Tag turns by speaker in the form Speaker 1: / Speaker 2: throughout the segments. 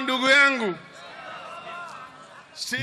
Speaker 1: Ndugu yangu,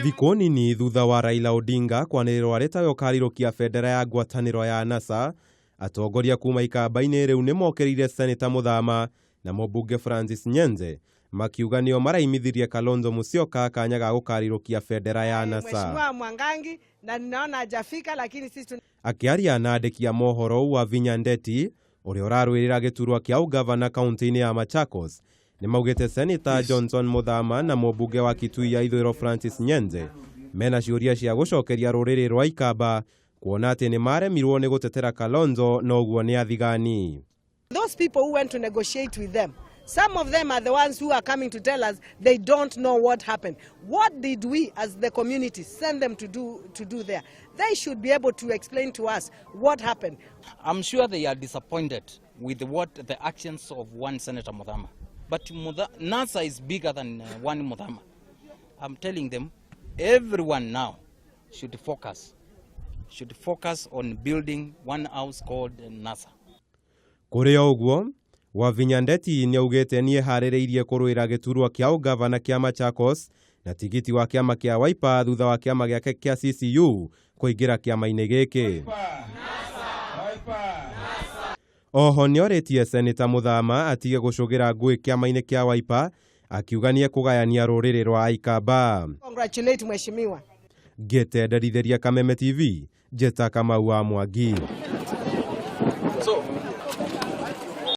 Speaker 2: Thikũ nini thutha wa Raila Odinga kwanĩrĩrwo arĩ tawe ũkarirũkia bendera ya ngwatanĩro ya NASA, atongoria kuma ikamba-inĩ rĩu nĩmokĩrĩire Seneta Muthama na mũmbunge Francis Nyenze, makiuga nĩo maraimithirie Kalonzo Musyoka kanya ga gũkarirũkia bendera ya NASA.
Speaker 3: Mheshimiwa Mwangangi, na ninaona hajafika, lakini sisi
Speaker 2: Akĩaria na andĩki a mohoro, Wavinya Ndeti ũrĩa ũrarũĩrĩra gĩturwa kĩa ũgavana kaunti-inĩ ya Machakos nĩ maugĩte Seneta Johnson Muthama na mũmbunge wa Kitui ya Ithũĩro Francis Nyenze mena ciũria cia gũcokeria rũrĩrĩ rwa Ikamba, kuona atĩ nĩ maremirwo nĩ gũtetera Kalonzo noguo nĩ athigani.
Speaker 3: Those people who went to negotiate with them, some of them are the ones who are coming to tell us they don't know what happened. What did we as the community send them to do there? They should be able to explain to us what happened.
Speaker 4: I'm sure they are disappointed with what the actions of one Senator Muthama. But NASA is bigger than one Muthama. I'm telling them, everyone now should focus on building one house called NASA.
Speaker 2: Kũrĩ o ũguo, Wavinya Ndeti nĩaugĩte nĩeharĩrĩirie kũrũĩra gĩturwa kĩa ũgavana kĩa Machakos na tigiti wa kĩama kĩa Wiper thutha wa kĩama gĩake kĩa CCU kũingĩra kĩama-inĩ gĩkĩ. Oho nĩorĩtie Seneta Muthama atige gũcũgĩra ngũĩ kĩama-inĩ kĩa Wiper, akiuga nĩekũgayania rũrĩrĩ rwa Aikamba.
Speaker 3: Congratulate Mheshimiwa.
Speaker 2: Ngĩtenderithĩria Kameme TV, Njeta Kamau wa Mwangi.